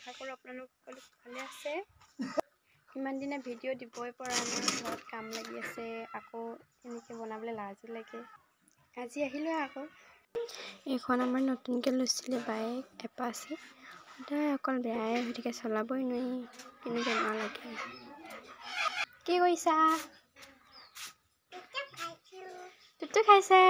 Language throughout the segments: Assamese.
আশা কৰোঁ আপোনালোক সকলো ভালে আছে। ইমান দিনে ভিডিঅ' দিবই পৰা নাই, ঘৰত কাম লাগি আছে, আকৌ এনেকৈ বনাবলৈ লাজো লাগে। আজি আহিলোঁ আকৌ। এইখন আমাৰ নতুনকৈ লৈছিলে বাইক এপাচি, সদায় অকল বেয়াই হৈ থাকে, চলাবই নোৱাৰি, কিনো বেমাৰ লাগে। কি কৰিছা? তুতু খাইছে?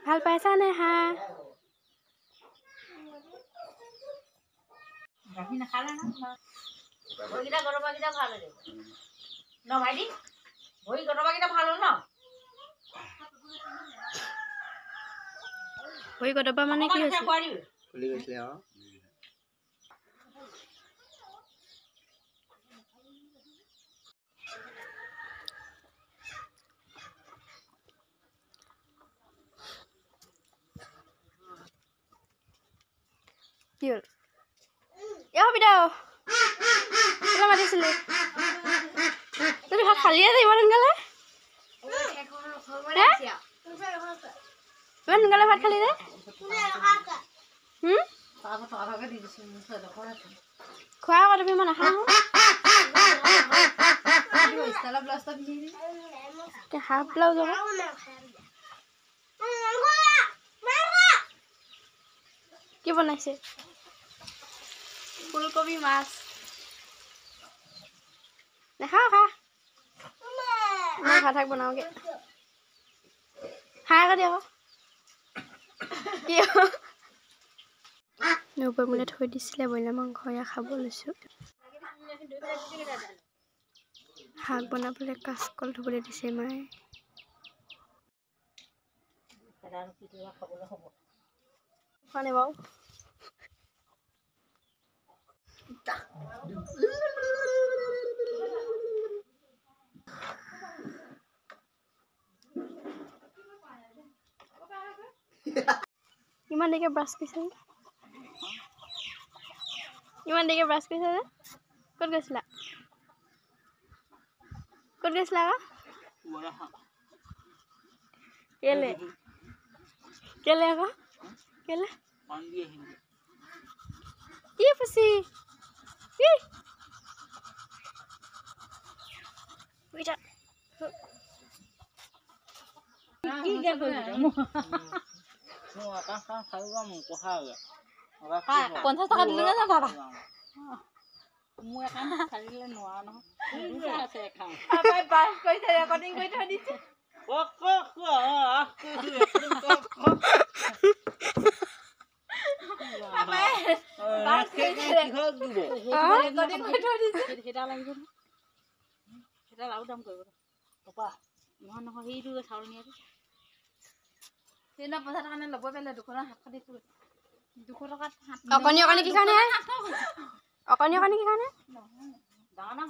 ভাল পাইছা নে? হাঁহ ভৰি গদবা মানে কি হৈছে? কি হ'ল? এ মাতিছিলি, তুমি ভাত খালিয়ে যে ইমান সোনকালে? ইমান সোনকালে ভাত খালি যে? খোৱা আকৌ তুমি, মই নাখাওঁ। হাফ ব্লাউজ আকৌ কি বনাইছে? ফুলকবি মাছ। নাখাওঁ, খা। মই ভাত শাক বনাওঁগৈ। হাঁহ আকৌ দি আকৌ কি নবৈ মোলৈ থৈ দিছিলে ব্ৰইলাৰ মাংস, এয়া খাব লৈছোঁ। শাক বনাবলৈ কাচকল ধুবলৈ দিছে মায়ে। খোৱা নাই বাৰু। ইমান দেৰিকে ব্ৰাছ কৰিছা? ইমান দেৰিকে ব্ৰাছ কৰিছা যে? ক'ত গৈছিলা? ক'ত গৈছিলা আকৌ? কেলে কেলে আকৌ কেলে? কি ফুচি? 50 টকা দিলো না বাবা? মোৰ এখন খালিলে নোৱাৰো নহয়। ৰেকৰ্ডিং কৰি থৈ দিছে। নহয় নহয়, সেইটো চাউল নিয়াটো সেইদিনা 50 টকা ল'ব পাৰিলে 200 700 দিছোঁ। 200 টকাত অকণি অকণি কি কাৰণে? অকণি অকণি কি কাৰণে? ডাঙৰ ডাঙৰ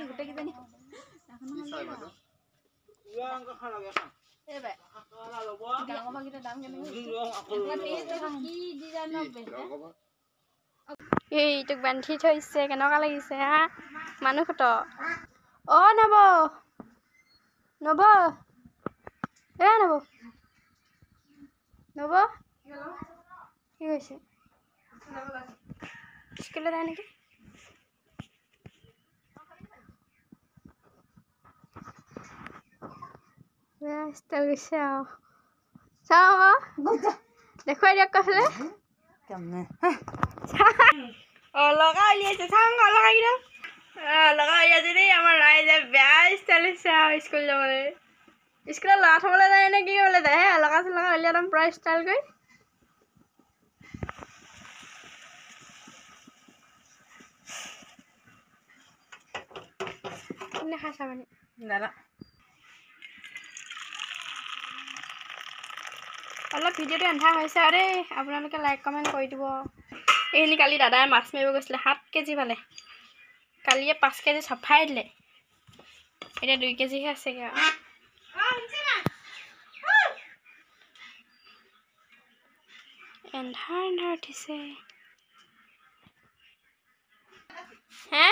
গোটেইকেইজনী। এইটোক বান্ধি থৈছে, কেনেকুৱা লাগিছে হা মানুহ তো? অ নব, নব, এ নব, নব কি কৈছে? স্কুললৈ যায় নেকি? ষ্টাইল গৈছে আৰু। চাওঁ আকৌ, দেখুৱাই দিয়ক কৈছিলে। অলকা উলিয়াইছে, চাওঁ অলকাকেইটা অলকা উলিয়াইছে দেই। আমাৰ ৰাইজে বেয়া ষ্টাইল হৈছে আৰু স্কুল যাবলৈ। স্কুলত ল'ৰা থ'বলৈ যায় নে কি কৰিবলৈ যায়? হে অলকা চলকা উলিয়াই একদম পূৰা ষ্টাইল কৰি। কোনে খাইছা মানে? দাদা অলপ ভিডিঅ'টো এন্ধাৰ হৈছে আৰু দেই, আপোনালোকে লাইক কমেণ্ট কৰি দিব। এইখিনি কালি দাদাই মাছ মাৰিব গৈছিলে, 7 কেজি পালে। কালিয়ে 5 কেজি চফাই দিলে, এতিয়া 2 কেজিহে আছেগৈ আৰু। এন্ধাৰ এন্ধাৰ উঠিছে। হে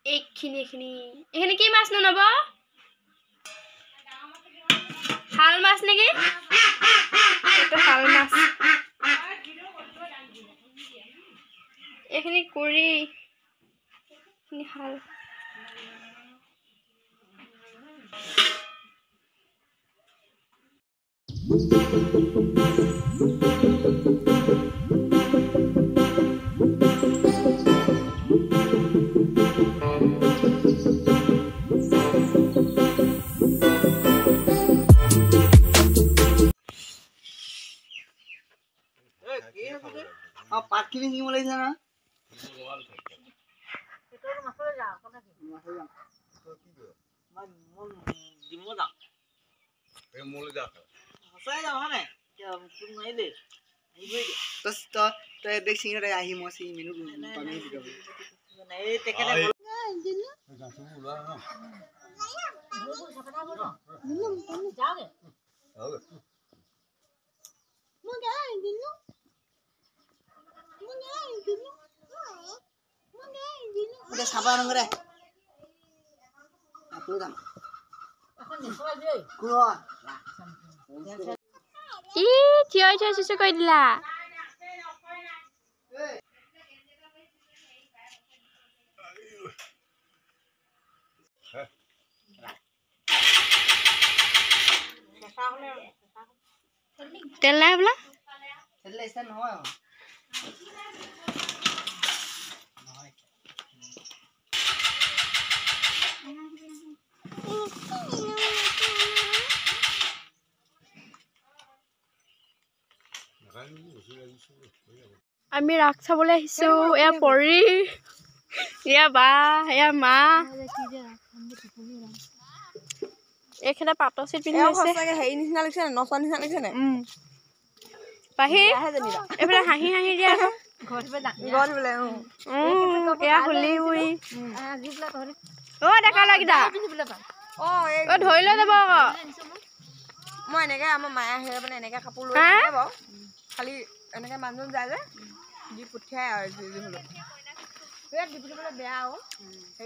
এইখিনি এইখিনি এইখিনি কি মাছ নো নব? শাল মাছ নেকি? এইটো শাল মাছ। এইখিনি কুৰি, এইখিনি শাল। পাতখিনি শিকিব লাগিছে না। তই বেগ ছিঙি আহি মই ছিঙি মেনু পানী চাবা ৰঙৰে ই থিয় থিয় চুচু কৰি দিলা। তেল নাই বোলা? নহয়। আমি ৰাস চাবলৈ আহিছো। এয়া পৰি, এয়া বা, এয়া মা। এইখনে পাটৰ চিট পিন্ধি আছে। পাহি এইফালে হাঁহি হাঁহি দিয়া আকৌ। এয়া হোলী বুঢ়ী। অ ডেকা ল'ৰাকেইটা অ ধৰি লৈ যাব আকৌ। মই এনেকে আমাৰ মায়ে আহিলে মানে এনেকে কাপোৰ লৈ নাহে বাৰু, খালি এনেকে মানুহজন যায় যে দি পঠিয়াই আৰু যি যি হ'লেও। ইয়াত দি পঠিয়াবলৈ বেয়া আৰু।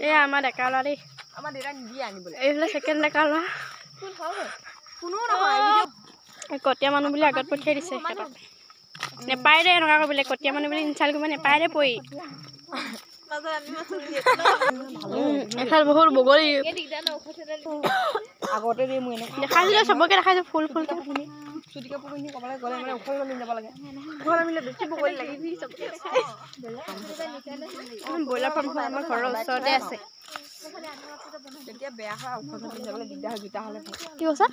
এয়া আমাৰ ডেকা ল'ৰা দেই। আমাৰ দেউতাক নিদিয়ে আনিবলৈ। এইফালে ছেকেণ্ড ডেকা ল'ৰা। কোনো নহয়। কটীয়া মানুহ বুলি আগত পঠিয়াই দিছে সিহঁতক। নেপায় দেই এনেকুৱা কৰিবলৈ, কটীয়া মানুহ বুলি ইনচাল্ট কৰিব নেপায় দেই পৰি। এফালে বহুত বগলী আগতে দেই মোৰ এনেকুৱা দেখাইছিলো, চবকে দেখাইছো ফুল ফুল। চুটি কাপোৰ পিন্ধি ক'বলৈ গ'লে মানে ওখল নামি যাব লাগে, ওখল নামিলে বেছি বগলী লাগে। ব্ৰইলাৰ ফাৰ্মখন আমাৰ ঘৰৰ ওচৰতে আছে। তেতিয়া বেয়া হয়, ওখল পিন্ধি যাবলৈ দিগদাৰ হয়, জোতা হ'লে। কি কৈছা?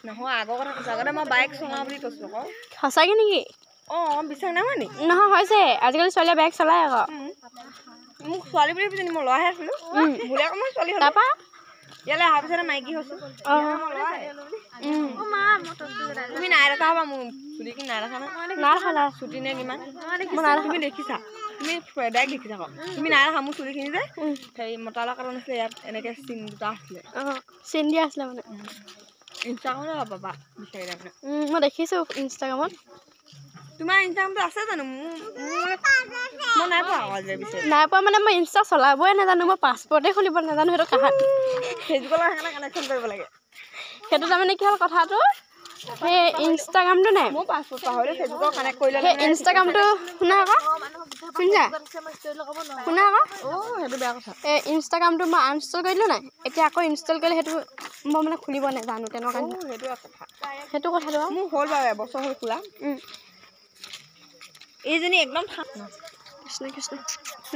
নহয় আগৰ কথা কৈছোঁ, আগতে মই বাইক চলাওঁ বুলি কৈছোঁ আকৌ। সঁচাকে নেকি? অঁ বিশ্বাস নাই হোৱা নি? নহয় হৈছে, আজিকালি ছোৱালীয়ে বাইক চলাই আকৌ। মোক ছোৱালী বুলি ভাবিছে, মই ল'ৰাহে আছিলোঁ। বোলে আকৌ মই ছোৱালী হ'লো। তাৰপা ইয়ালৈ অহাৰ পিছতে মাইকী হৈছোঁ। তুমি নাই দেখা হ'বা মোৰ চুলিখিনি নাই দেখা নহয়? নাই দেখা। নাই চুটি নে কিমান? মই নাই দেখা। তুমি দেখিছা? তুমি ডাইৰেক্ট দেখিছা আকৌ। তুমি নাই দেখা মোৰ চুলিখিনি যে হেৰি মতা ল'ৰা কটা নাছিলে, ইয়াত এনেকৈ চিন দুটা আছিলে। অঁ চিন দিয়া আছিলে মানে। ইনষ্টাগ্ৰামত পাবা বিচাৰিলে মানে। মই দেখিছোঁ ইনষ্টাগ্ৰামত। তোমাৰ ইনষ্টাগ্ৰামটো আছে জানো? মোৰ মই নাই পোৱা আকৌ আজিলৈ বিচাৰি। নাই পোৱা মানে মই ইনষ্টা চলাবই নাজানো, মই পাছপৰ্টেই খুলিব নাজানো। সেইটো কাহাত ফেচবুকৰ লগত সেইকাৰণে কানেকশ্যন কৰিব লাগে। সেইটো তাৰমানে কি হ'ল কথাটো, সেই ইনষ্টাগ্ৰামটো নাই। মোৰ পাছপৰ্ট পাহৰিলে ফেচবুকৰ কানেক্ট কৰিলে। সেই ইনষ্টাগ্ৰামটো শুনা আকৌ, শুনিছা? শুনা আকৌ। অঁ সেইটো বেয়া কথা। এই ইনষ্টাগ্ৰামটো মই আনইনষ্টল কৰি দিলোঁ নাই, এতিয়া আকৌ ইনষ্টল কৰিলে সেইটো মই মানে খুলিব নাজানো তেনেকুৱা। সেইটো কথা। সেইটো কথাটো মোৰ হ'ল বাৰু এবছৰ হ'ল খোলা। এইজনী একদম কৃষ্ণ কৃষ্ণ।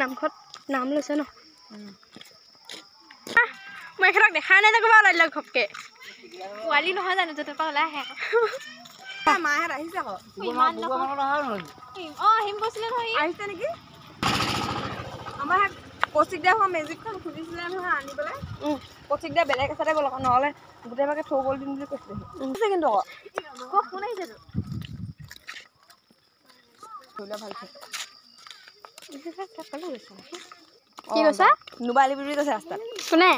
নামঘৰত নাম লৈছে ন? মই এখেতক দেখাই নাই যে ক'ৰবাত ওলাই দিলে ঘপকে। পোৱালি নহয় জানো, য'তৰ পৰা ওলাই আহে আকৌ। মাহঁত আহিছে আকৌ। অঁ আহিম কৈছিলে নহয়। আহিছে নেকি? আমাৰ কৌশিক দা মেজিকখন খুজিছিলে নহয় আনিবলৈ। কৌশিক দা বেলেগ এচাতে গ'ল আকৌ, নহ'লে গোটেইভাগে থৈ গ'ল দিম বুলি কৈছিলে। কিন্তু আকৌ কোন আহিছে? কি কৈছা? নোবালি বুলি কৈছে ৰাস্তাত। কোনে?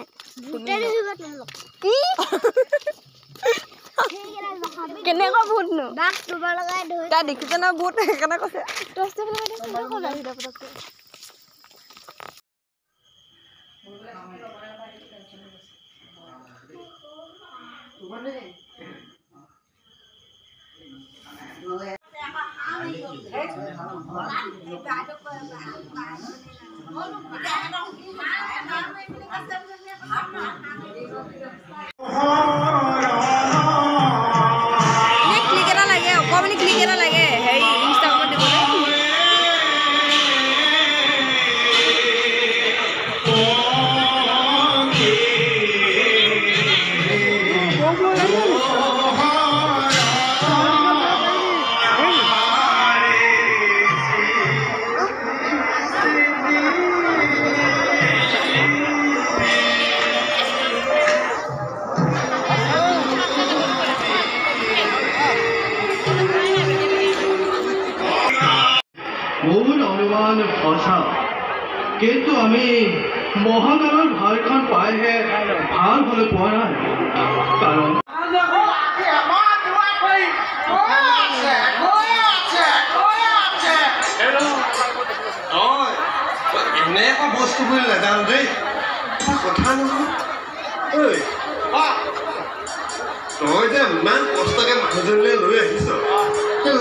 কেনেকুৱা ভূতনো? তাই দেখিছে নহয় ভূত, সেইকাৰণে কৈছে। ক্লিক এটা লাগে, অকণমানি ক্লিক এটা লাগে হেৰি ইনষ্টাগ্ৰামত দিবলৈ। মোৰ অনুমান সঁচা, কিন্তু আমি মহাকালৰ ভাৰখন পাইহে ভাল হ'লে পোৱা নাই। কাৰণ এনেকুৱা বস্তু বুলি নাজানো দেই। কথা নহয় ঐ, তই যে ইমান কষ্টকে মানুহজনীলৈ লৈ আহিছ,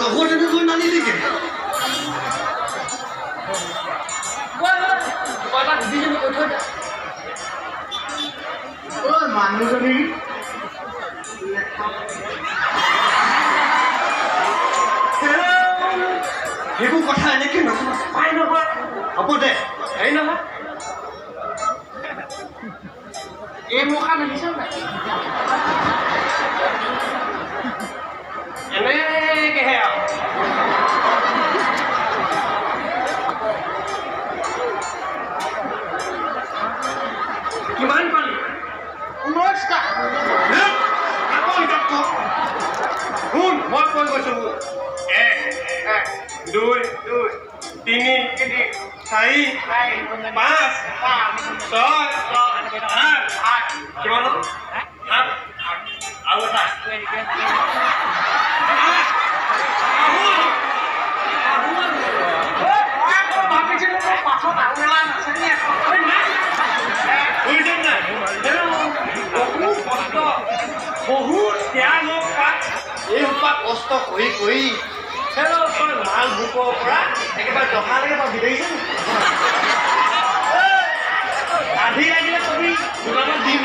লগত এনেকৈ নানিলি কেনে? মানুহজনী সেইবোৰ কথা এনেকে নকবা পাই নহয়। হ'ব দে, হেৰি নহয়, এই মুখা দেখিছ নাই? এনেকেহে আৰু কিমান পালি? 19টা। আকৌ হিচাপ কৰ। শুন, মই কৈ গৈছো। 1 1 2 2 3 3 4 4 5 5 6 7 8। কিমান হ'ল? 7 8। আৰু এটা। বহুত কষ্ট, বহুত ত্যাগ এই সোপা কষ্ট কৰি কৰি তই মাল ভোকৰ পৰা একেবাৰে জহালৈকে পাবি, দেখিছ? আধি লাগিলে কবি, দোকানত দিম।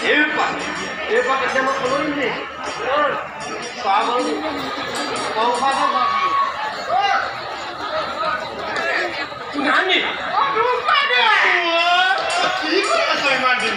এই সোপা তেতিয়া মই ক'লো নি কি কৰি আছ ইমান দিন?